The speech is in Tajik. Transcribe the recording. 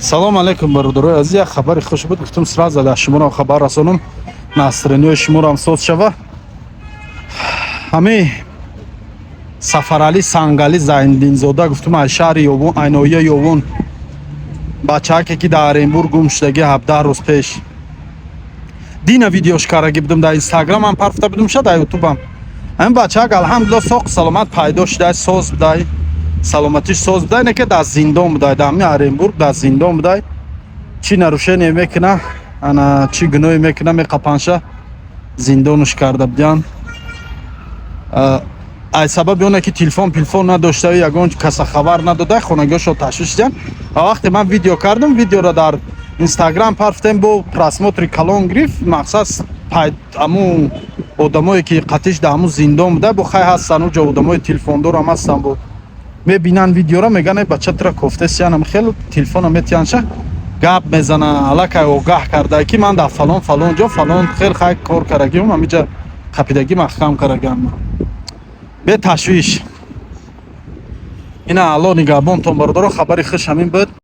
Салом алейкум, бародарои азиз. Як хабари хуш буд, гуфтум, сразу дар шуморо хабар расонам, настроение ҳои шуморо соз шава. Ҳамин Сафаралӣ Сангалӣ Зайндинзода, гуфтум, аз шаҳри Ёвон, ай ноҳияи Ёвон, бачааке, ки дар Оренбург гум шудаги 17 рӯз пеш. Дина видеош кардаги будум, дар Инстаграмам парфта будум ша, дар Ютубам. Ҳамин бачаак, алҳамдулилла, соқ саломат пайдо шудай, соз будай, саломатиш соз будай, не ки дар зиндон будай, дар ҳамин Оренбург дар зиндон будай. Чӣ нарушение мекуна, ана чӣ гуноҳе мекуна, меқапанша, зиндонуш карда будиян. Ай сабаби оне, ки телефон пилфон надоштаю ягон каса хабар надода, хонагиҳошо ташвиш шудиян. Ва вақте ман видео кардам, видеоро дар Инстаграм парфтем, бо просмотр и калон гирифт. Мақсад, аму одамое, ки қатиш дар ҳамун зиндон буда, бо хай ҳастан, уҷо одамои телефондорам ҳастан, бо мебинанд видеоро, меган: «Эй, бача, тура кофтесиянам». Хеле телефона метиянша, гап мезана, аллакай огаҳ карда, ки ман дар фалон фалон ҷо фалон хел хай кор кардагиам, ҳамиҷа қапидагӣ маҳкам кардагиам, беташвиш. Ина, Алло нигаҳбонтон, бародаро. Хабари хуш ҳамин буд.